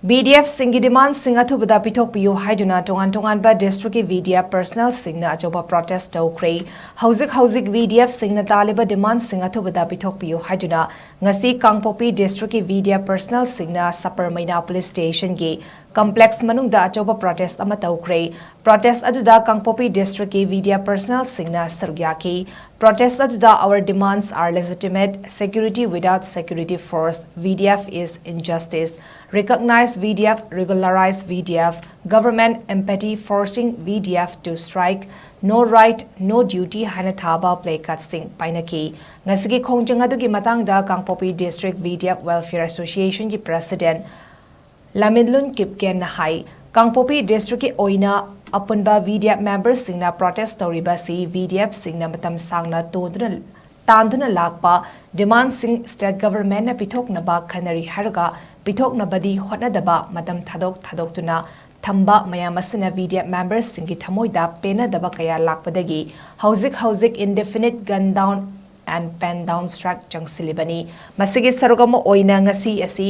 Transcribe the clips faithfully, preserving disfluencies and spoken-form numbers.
ꯚꯤꯗꯤꯑꯦꯐꯁꯤꯡꯒꯤ ꯗꯤꯃꯥꯟꯁꯤꯡ ꯑꯊꯨꯕꯗ ꯄꯤꯊꯣꯛꯄꯤꯌꯨ ꯍꯥꯏꯗꯨꯅ ꯇꯣꯉꯥꯟ ꯇꯣꯉꯥꯟꯕ ꯗꯤꯁꯇ꯭ꯔꯤꯛꯀꯤ ꯚꯤꯗꯤꯑꯦꯐ ꯄꯔꯁꯅꯦꯜꯁꯤꯡꯅ ꯑꯆꯧꯕ ꯄ꯭ꯔꯣꯇꯦꯁ ꯇꯧꯈ꯭ꯔꯦ꯫ ꯍꯧꯖꯤꯛ ꯍꯧꯖꯤꯛ ꯚꯤꯗꯤꯑꯦꯐꯁꯤꯡꯅ ꯇꯥꯜꯂꯤꯕ ꯗꯤꯃꯥꯟꯁꯤꯡ ꯑꯊꯨꯕꯗ ꯄꯤꯊꯣꯛꯄꯤꯌꯨ ꯍꯥꯏꯗꯨꯅ ꯉꯁꯤ ꯀꯥꯡꯄꯣꯛꯄꯤ ꯗꯤꯁꯇ꯭ꯔꯤꯛꯀꯤ ꯚꯤꯗꯤꯑꯦꯐ ꯄꯔꯁꯅꯦꯜꯁꯤꯡꯅ ꯁꯄꯔꯃꯩꯅꯥ ꯄꯨꯂꯤꯁ ꯁ꯭ꯇꯦꯁꯟꯒꯤ ꯀꯝꯄ꯭ꯂꯦꯛꯁ ꯃꯅꯨꯡꯗ ꯑꯆꯧꯕ ꯄ꯭ꯔꯣꯇꯦꯁ ꯑꯃ ꯇꯧꯈ꯭ꯔꯦ꯫ ꯄ꯭ꯔꯣꯇꯦꯁ ꯑꯗꯨꯗ ꯀꯥꯡꯄꯣꯛꯄꯤ ꯗꯤꯁꯇ꯭ꯔꯤꯛꯀꯤ ꯚꯤꯗꯤꯑꯦꯐ ꯄꯔꯁꯅꯦꯜꯁꯤꯡꯅ ꯁꯔꯨꯛ ꯌꯥꯈꯤ꯫ Protest ꯑꯗꯨꯗ, "Our demands are legitimate: security without security force, V D F is injustice, recognize V D F, regularize V D F, government empathy forcing V D F to strike, no right, no duty" ꯍꯥꯏꯅ ꯊꯥꯕ play ꯀꯥꯔꯗꯁꯤꯡ ꯄꯥꯏꯅꯈꯤ꯫ ꯉꯁꯤꯒꯤ ꯈꯣꯡꯖꯪ ꯑꯗꯨꯒꯤ ꯃꯇꯥꯡꯗ ꯀꯥꯡꯄꯣꯛꯄꯤ district VDF welfare ꯑꯦꯁꯣꯁꯤꯌꯦꯁꯟꯒꯤ president ꯂꯥꯃꯤꯟꯂꯨꯟ ꯀꯤꯞꯒꯦꯟꯅ ꯍꯥꯏ, ꯀꯥꯡꯄꯣꯛꯄꯤ ꯗꯤꯁꯇ꯭ꯔꯤꯛꯀꯤ ꯑꯣꯏꯅ ꯑꯄꯨꯟꯕ ꯚꯤꯗꯤꯑꯦꯐ ꯃꯦꯝꯕꯔꯁꯤꯡꯅ ꯄ꯭ꯔꯣꯇꯦꯁ ꯇꯧꯔꯤꯕ ꯑꯁꯤ ꯚꯤꯗꯤꯑꯦꯐꯁꯤꯡꯅ ꯃꯇꯝ ꯁꯥꯡꯅ ꯇꯣꯟꯗꯨꯅ, ꯇꯥꯟꯗꯨꯅ ꯂꯥꯛꯄ ꯗꯤꯃꯥꯟꯁꯤꯡ ꯁ꯭ꯇꯦꯠ ꯒꯚꯔꯟꯃꯦꯟꯠꯅ ꯄꯤꯊꯣꯛꯅꯕ ꯈꯟꯅꯔꯤ ꯍꯥꯏꯔꯒ ꯄꯤꯊꯣꯛꯅꯕꯗꯤ ꯍꯣꯠꯅꯗꯕ, ꯃꯇꯝ ꯊꯥꯗꯣꯛ ꯊꯥꯗꯣꯛꯇꯨꯅ ꯊꯝꯕ ꯃꯌꯥꯝ ꯑꯁꯤꯅ ꯚꯤꯗꯤꯑꯦꯐ ꯃꯦꯝꯕꯔꯁꯤꯡꯒꯤ ꯊꯃꯣꯏꯗ ꯄꯦꯟꯅꯗꯕ ꯀꯌꯥ ꯂꯥꯛꯄꯗꯒꯤ ꯍꯧꯖꯤꯛ ꯍꯧꯖꯤꯛ indefinite gun down and pen down strike ꯆꯪꯁꯤꯜꯂꯤꯕꯅꯤ꯫ ꯃꯁꯤꯒꯤ ꯁꯔꯨꯛ ꯑꯃ ꯑꯣꯏꯅ ꯉꯁꯤ ꯑꯁꯤ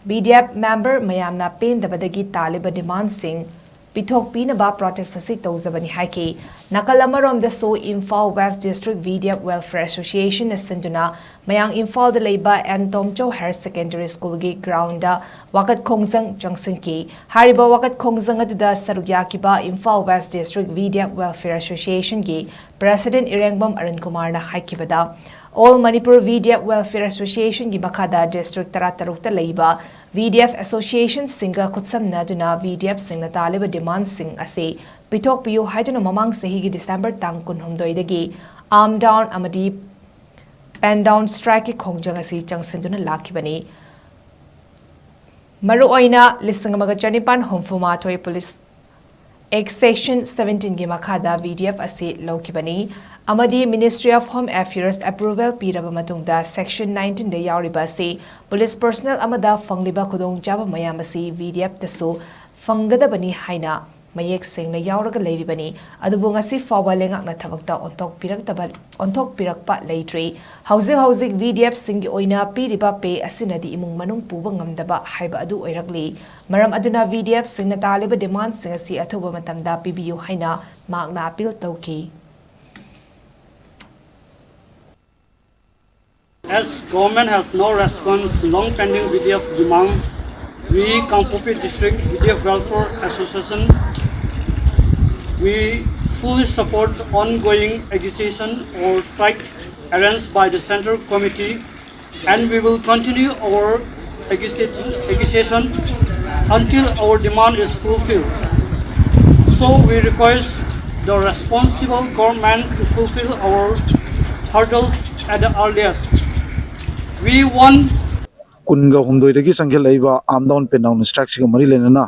ꯚꯤꯗꯤꯑꯦꯐ ꯃꯦꯝꯕꯔ ꯃꯌꯥꯝꯅ ꯄꯦꯟꯗꯕꯗꯒꯤ ꯇꯥꯜꯂꯤꯕ ꯗꯤꯃꯥꯟꯁꯤꯡ ꯄꯤꯊꯣꯛꯄꯤꯅꯕ ꯄ꯭ꯔꯣꯇꯦꯁ ꯑꯁꯤ ꯇꯧꯖꯕꯅꯤ ꯍꯥꯏꯈꯤ꯫ ꯅꯥꯀꯜ ꯑꯃꯔꯣꯝꯗꯁꯨ Imphal west district VDF welfare ꯑꯦꯁꯣꯁꯤꯌꯦꯁꯟꯅ ꯁꯤꯟꯗꯨꯅ ꯃꯌꯥꯡ ꯏꯝꯐꯥꯜꯗ ꯂꯩꯕ ꯑꯦꯟ ꯇꯣꯝꯆꯧ ꯍꯥꯌꯔ ꯁꯦꯀꯦꯟꯗꯔꯤ ꯁ꯭ꯀꯨꯜꯒꯤ ꯒ꯭ꯔꯥꯎꯟꯗ ꯋꯥꯀꯠ ꯈꯣꯡꯖꯪ ꯆꯪꯁꯤꯟꯈꯤ꯫ ꯍꯥꯏꯔꯤꯕ ꯋꯥꯀꯠ ꯈꯣꯡꯖꯪ ꯑꯗꯨꯗ ꯁꯔꯨꯛ ꯌꯥꯈꯤꯕ Imphal west district VDF welfare ꯑꯦꯁꯣꯁꯤꯌꯦꯁꯟꯒꯤ ꯄ꯭ꯔꯦꯁꯤꯗꯦꯟꯠ ꯏꯔꯦꯡꯕꯝ ꯑꯔꯨꯟ ꯀꯨꯃꯥꯔꯅ ꯍꯥꯏꯈꯤꯕꯗ, All Manipur V D F Welfare Associationꯒꯤ ꯃꯈꯥꯗ ꯗꯤꯁꯇ꯭ꯔꯤꯛ ꯇꯔꯥꯇꯔꯨꯛꯇ ꯂꯩꯕ ꯚꯤꯗꯤꯑꯦꯐ ꯑꯦꯁꯣꯁꯤꯌꯦꯁꯟꯁꯤꯡꯒ ꯈꯨꯠꯁꯝꯅꯗꯨꯅ ꯚꯤꯗꯤꯑꯦꯐꯁꯤꯡꯅ ꯇꯥꯜꯂꯤꯕ ꯗꯤꯃꯥꯟꯁꯤꯡ ꯑꯁꯤ ꯄꯤꯊꯣꯛꯄꯤꯌꯨ ꯍꯥꯏꯗꯨꯅ ꯃꯃꯥꯡ ꯆꯍꯤꯒꯤ ꯗꯤꯁꯦꯝꯕꯔ ꯇꯥꯡ ꯀꯨꯟꯍꯨꯝꯗꯣꯏꯗꯒꯤ ꯑꯥꯔꯝ ꯗꯥꯎꯟ ꯑꯃꯗꯤ ꯄꯦꯟ ꯗꯥꯎꯟ ꯁ꯭ꯇ꯭ꯔꯥꯏꯛꯀꯤ ꯈꯣꯡꯖꯪ ꯑꯁꯤ ꯆꯪꯁꯤꯟꯗꯨꯅ ꯂꯥꯛꯈꯤꯕꯅꯤ꯫ ꯃꯔꯨꯑꯣꯏꯅ ꯂꯤꯁꯤꯡ ꯑꯃꯒ ꯆꯅꯤꯄꯥꯟ ꯍꯨꯝꯐꯨ ꯃꯥꯊꯣꯏ ꯄꯨꯂꯤꯁ ꯑꯦꯛ ꯁꯦꯛꯁꯟ ꯁꯕꯦꯟꯇꯤꯟꯒꯤ ꯃꯈꯥꯗ ꯚꯤꯗꯤꯑꯦꯐ ꯑꯁꯤ ꯂꯧꯈꯤꯕꯅꯤ ꯑꯃꯗꯤ Ministry of Home Affairs approval ꯄꯤꯔꯕ ꯃꯇꯨꯡꯗ ꯁꯦꯛꯁꯟ ꯅꯥꯏꯟꯇꯤꯟꯗ ꯌꯥꯎꯔꯤꯕ ꯑꯁꯤ ꯄꯨꯂꯤꯁ ꯄꯔꯁꯅꯦꯜ ꯑꯃꯗ ꯐꯪꯂꯤꯕ ꯈꯨꯗꯣꯡꯆꯥꯕ ꯃꯌꯥꯝ ꯑꯁꯤ ꯚꯤꯗꯤꯑꯦꯐꯇꯁꯨ ꯐꯪꯒꯗꯕꯅꯤ ꯍꯥꯏꯅ ꯃꯌꯦꯛ ꯁꯦꯡꯅ ꯌꯥꯎꯔꯒ ꯂꯩꯔꯤꯕꯅꯤ꯫ ꯑꯗꯨꯕꯨ ꯉꯁꯤ ꯐꯥꯎꯕ ꯂꯩꯉꯥꯛꯅ ꯊꯕꯛꯇ ꯑꯣꯟꯊꯣꯛꯄꯤꯔꯛꯇꯕ, ꯑꯣꯟꯊꯣꯛꯄꯤꯔꯛꯄ ꯂꯩꯇ꯭ꯔꯤ꯫ ꯍꯧꯖꯤꯛ ꯍꯧꯖꯤꯛ ꯚꯤ ꯗꯤ ꯑꯦꯐꯁꯤꯡꯒꯤ ꯑꯣꯏꯅ ꯄꯤꯔꯤꯕ ꯄꯦ ꯑꯁꯤꯅꯗꯤ ꯏꯃꯨꯡ ꯃꯅꯨꯡ ꯄꯨꯕ ꯉꯝꯗꯕ ꯍꯥꯏꯕ ꯑꯗꯨ ꯑꯣꯏꯔꯛꯂꯤ꯫ ꯃꯔꯝ ꯑꯗꯨꯅ ꯚꯤ ꯗꯤ ꯑꯦꯐꯁꯤꯡꯅ ꯇꯥꯜꯂꯤꯕ ꯗꯤꯃꯥꯟꯁꯤꯡ ꯑꯁꯤ ꯑꯊꯨꯕ ꯃꯇꯝꯗ ꯄꯤꯕꯤꯌꯨ ꯍꯥꯏꯅ ꯃꯍꯥꯛꯅ ꯑꯄꯤꯜ ꯇꯧꯈꯤ꯫ As government has no response long pending V D F demand, we Kangpokpi District V D F Welfare Association, we fully support ongoing agitation or strike arranged by the Central Committee, and we will continue our agitation until our demand is fulfilled. So we request the responsible government to fulfill our hurdles at the earliest. We want ꯀꯨꯟꯒ ꯍꯨꯝꯗꯣꯏꯗꯒꯤ ꯆꯪꯁꯤꯜꯂꯛꯏꯕ ꯑꯥꯝ down pen down ꯁ꯭ꯇ꯭ꯔꯥꯏꯛꯁꯤꯒ ꯃꯔꯤ ꯂꯩꯅꯅ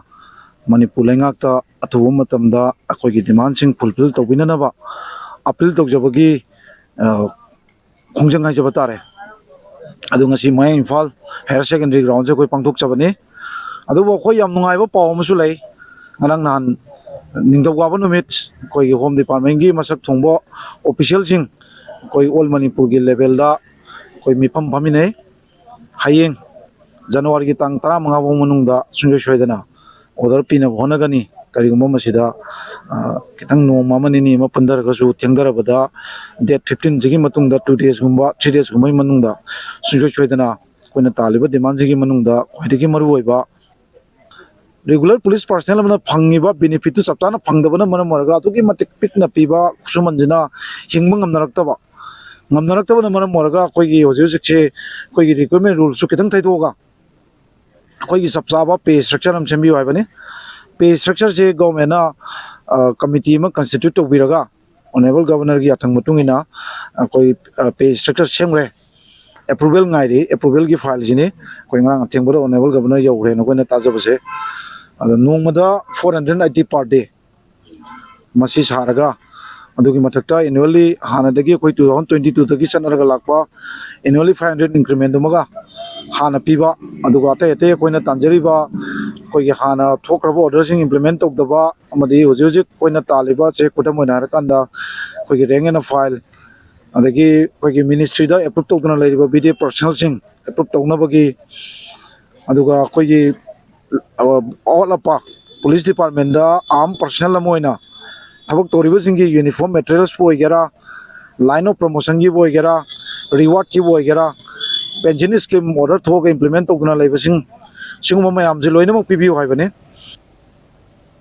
ꯃꯅꯤꯄꯨꯔ ꯂꯩꯉꯥꯛꯇ ꯑꯊꯨꯕ ꯃꯇꯝꯗ ꯑꯩꯈꯣꯏꯒꯤ ꯗꯤꯃꯥꯟꯁꯤꯡ fulfil ꯇꯧꯕꯤꯅꯅꯕ appeal ꯇꯧꯖꯕꯒꯤ, ꯑ, ꯈꯣꯡꯖꯪ ꯍꯥꯏꯖꯕ ꯇꯥꯔꯦ꯫ ꯑꯗꯨ ꯉꯁꯤ ꯃꯌꯥꯏ ꯏꯝꯐꯥꯜ ꯍꯥꯌꯔ ꯁꯦꯀꯦꯟꯗꯔꯤ ꯒ꯭ꯔꯥꯎꯟꯁꯦ ꯑꯩꯈꯣꯏ ꯄꯥꯡꯊꯣꯛꯆꯕꯅꯤ꯫ ꯑꯗꯨꯕꯨ ꯑꯩꯈꯣꯏ ꯌꯥꯝ ꯅꯨꯡꯉꯥꯏꯕ ꯄꯥꯎ ꯑꯃꯁꯨ ꯂꯩ꯫ ꯉꯔꯥꯡ ꯅꯍꯥꯟ ꯅꯤꯡꯊꯧꯀꯥꯕ ꯅꯨꯃꯤꯠ ꯑꯩꯈꯣꯏꯒꯤ ꯍꯣꯝ ꯗꯤꯄꯥꯔꯠꯃꯦꯟꯒꯤ ꯃꯁꯛ ꯊꯣꯡꯕ ꯑꯣꯐꯤꯁꯤꯌꯦꯜꯁꯤꯡ ꯑꯩꯈꯣꯏ ꯑꯣꯜ ꯃꯅꯤꯄꯨꯔꯒꯤ ꯂꯦꯚꯦꯜꯗ ꯑꯩꯈꯣꯏ ꯃꯤꯐꯝ ꯐꯝꯃꯤꯟꯅꯩ꯫ ꯍꯌꯦꯡ ꯖꯅꯋꯥꯔꯤꯒꯤ ꯇꯥꯡ ꯇꯔꯥꯃꯉꯥ ꯐꯥꯎ ꯃꯅꯨꯡꯗ ꯁꯨꯡꯁꯣꯏ ꯁꯣꯏꯗꯅ ꯑꯣꯔꯗꯔ ꯄꯤꯅꯕ ꯍꯣꯠꯅꯒꯅꯤ꯫ ꯀꯔꯤꯒꯨꯝꯕ ꯃꯁꯤꯗ, ꯑ, ꯈꯤꯇꯪ ꯅꯣꯡꯃ ꯑꯃ ꯅꯤꯅꯤ ꯑꯃ ꯄꯨꯟꯊꯔꯒꯁꯨ, ꯊꯦꯡꯊꯔꯕꯗ ꯗꯦꯠ ꯐꯤꯐꯇꯤꯟꯁꯤꯒꯤ ꯃꯇꯨꯡꯗ, ꯇꯨ ꯗꯦꯖꯀꯨꯝꯕ, ꯊ꯭ꯔꯤ ꯗꯦꯖꯀꯨꯝꯕꯒꯤ ꯃꯅꯨꯡꯗ ꯁꯨꯡꯁꯣꯏ ꯁꯣꯏꯗꯅ ꯑꯩꯈꯣꯏꯅ ꯇꯥꯜꯂꯤꯕ ꯗꯤꯃꯥꯟꯁꯤꯒꯤ ꯃꯅꯨꯡꯗ ꯈ꯭ꯋꯥꯏꯗꯒꯤ ꯃꯔꯨꯑꯣꯏꯕ ꯔꯤꯒꯨꯂꯔ ꯄꯨꯂꯤꯁ ꯄꯥꯔꯁꯅꯦꯜ ꯑꯃꯅ ꯐꯪꯉꯤꯕ ꯕꯦꯅꯤꯐꯤꯠꯇꯨ ꯆꯞ ꯆꯥꯅ ꯐꯪꯗꯕꯅ ꯃꯔꯝ ꯑꯣꯏꯔꯒ ꯑꯗꯨꯛꯀꯤ ꯃꯇꯤꯛ ꯄꯤꯛꯅ ꯄꯤꯕ ꯈꯨꯠꯁꯨꯃꯟꯁꯤꯅ ꯍꯤꯡꯕ ꯉꯝꯅꯔꯛꯇꯕ, ꯉꯝꯅꯔꯛꯇꯕꯅ ꯃꯔꯝ ꯑꯣꯏꯔꯒ ꯑꯩꯈꯣꯏꯒꯤ ꯍꯧꯖꯤꯛ ꯍꯧꯖꯤꯛꯁꯦ ꯑꯩꯈꯣꯏꯒꯤ ꯔꯤꯀ꯭ꯔꯨꯠꯃꯦꯟ ꯔꯨꯜꯁꯨ ꯈꯤꯇꯪ ꯊꯩꯗꯣꯛꯑꯒ ꯑꯩꯈꯣꯏꯒꯤ ꯆꯞ ꯆꯥꯕ ꯄꯦ ꯁ꯭ꯇ꯭ꯔꯛꯆꯔ ꯑꯃ ꯁꯦꯝꯕꯤꯌꯨ ꯍꯥꯏꯕꯅꯤ꯫ ꯄꯦ ꯁ꯭ꯇ꯭ꯔꯛꯆꯔꯁꯦ ꯒꯣꯔꯃꯦꯟꯅ, ꯑ, ꯀꯃꯤꯇꯤ ꯑꯃ ꯀꯟꯁꯇꯤꯇ꯭ꯌꯨꯠ ꯇꯧꯕꯤꯔꯒ ꯑꯣꯅꯔꯦꯕꯜ ꯒꯕꯔꯅꯔꯒꯤ ꯌꯥꯊꯪ ꯃꯇꯨꯡ ꯏꯟꯅ ꯑꯩꯈꯣꯏ, ꯑ, ꯄꯦ ꯁ꯭ꯇ꯭ꯔꯛꯆꯔ ꯁꯦꯝꯈ꯭ꯔꯦ꯫ ꯑꯦꯄ꯭ꯔꯨꯚꯦꯜ ꯉꯥꯏꯔꯤ, ꯑꯦꯄ꯭ꯔꯨꯚꯦꯜꯒꯤ ꯐꯥꯏꯜꯁꯤꯅꯤ꯫ ꯑꯩꯈꯣꯏ ꯉꯔꯥꯡ ꯑꯊꯦꯡꯕꯗ ꯑꯣꯅꯔꯦꯕꯜ ꯒꯕꯔꯅꯔ ꯌꯧꯈ꯭ꯔꯦꯅ ꯑꯩꯈꯣꯏꯅ ꯇꯥꯖꯕꯁꯦ꯫ ꯑꯗꯣ ꯅꯣꯡꯃꯗ ꯐꯣꯔ ꯍꯟꯗ꯭ꯔꯦꯠ ꯑꯩꯠꯇꯤ ꯄꯔ ꯗꯦ ꯃꯁꯤ ꯁꯥꯔꯒ, ꯑꯗꯨꯒꯤ ꯃꯊꯛꯇ ꯑꯦꯅꯨꯋꯦꯜꯂꯤ ꯍꯥꯟꯅꯗꯒꯤ ꯑꯩꯈꯣꯏ ꯇꯨ ꯊꯥꯎꯖꯟ ꯇ꯭ꯋꯦꯟꯇꯤ ꯇꯨꯗꯒꯤ ꯆꯠꯅꯔꯒ ꯂꯥꯛꯄ ꯑꯦꯅꯨꯋꯦꯜꯂꯤ ꯐꯥꯏꯚ ꯍꯟꯗ꯭ꯔꯦꯠ ꯏꯟꯀ꯭ꯔꯤꯃꯦꯟꯗꯨꯃꯒ ꯍꯥꯟꯅ ꯄꯤꯕ, ꯑꯗꯨꯒ ꯑꯇꯩ ꯑꯇꯩ ꯑꯩꯈꯣꯏꯅ ꯇꯥꯟꯖꯔꯤꯕ ꯑꯩꯈꯣꯏꯒꯤ ꯍꯥꯟꯅ ꯊꯣꯛꯈ꯭ꯔꯕ orderꯁꯤꯡ implement ꯇꯧꯗꯕ ꯑꯃꯗꯤ ꯍꯧꯖꯤꯛ ꯍꯧꯖꯤꯛ ꯑꯩꯈꯣꯏꯅ ꯇꯥꯜꯂꯤꯕ, ꯆꯦ ꯈꯨꯗꯝ ꯑꯣꯏꯅ ꯍꯥꯏꯔꯀꯥꯟꯗ, ꯑꯩꯈꯣꯏꯒꯤ rank and file, ꯑꯗꯒꯤ ꯑꯩꯈꯣꯏꯒꯤ ministryꯗ approve ꯇꯧꯗꯨꯅ ꯂꯩꯔꯤꯕ BD personnelꯁꯤꯡ approve ꯇꯧꯅꯕꯒꯤ, ꯑꯗꯨꯒ ꯑꯩꯈꯣꯏꯒꯤ ꯑꯋꯥꯠ ꯑꯄꯥ, police departmentꯗ arm personnel ꯑꯃ ꯑꯣꯏꯅ ꯊꯕꯛ ꯇꯧꯔꯤꯕꯁꯤꯡꯒꯤ uniform materialsꯄꯨ ꯑꯣꯏꯒꯦꯔꯥ, line of promotionꯒꯤꯕꯨ ꯑꯣꯏꯒꯦꯔꯥ, rewardꯀꯤꯕꯨ ꯑꯣꯏꯒꯦꯔꯥ, pension scheme order ꯊꯣꯛꯑꯒ implement ꯇꯧꯗꯨꯅ ꯂꯩꯕꯁꯤꯡ, ꯁꯤꯒꯨꯝꯕ ꯃꯌꯥꯝꯁꯦ ꯂꯣꯏꯅꯃꯛ ꯄꯤꯕꯤꯌꯨ ꯍꯥꯏꯕꯅꯤ꯫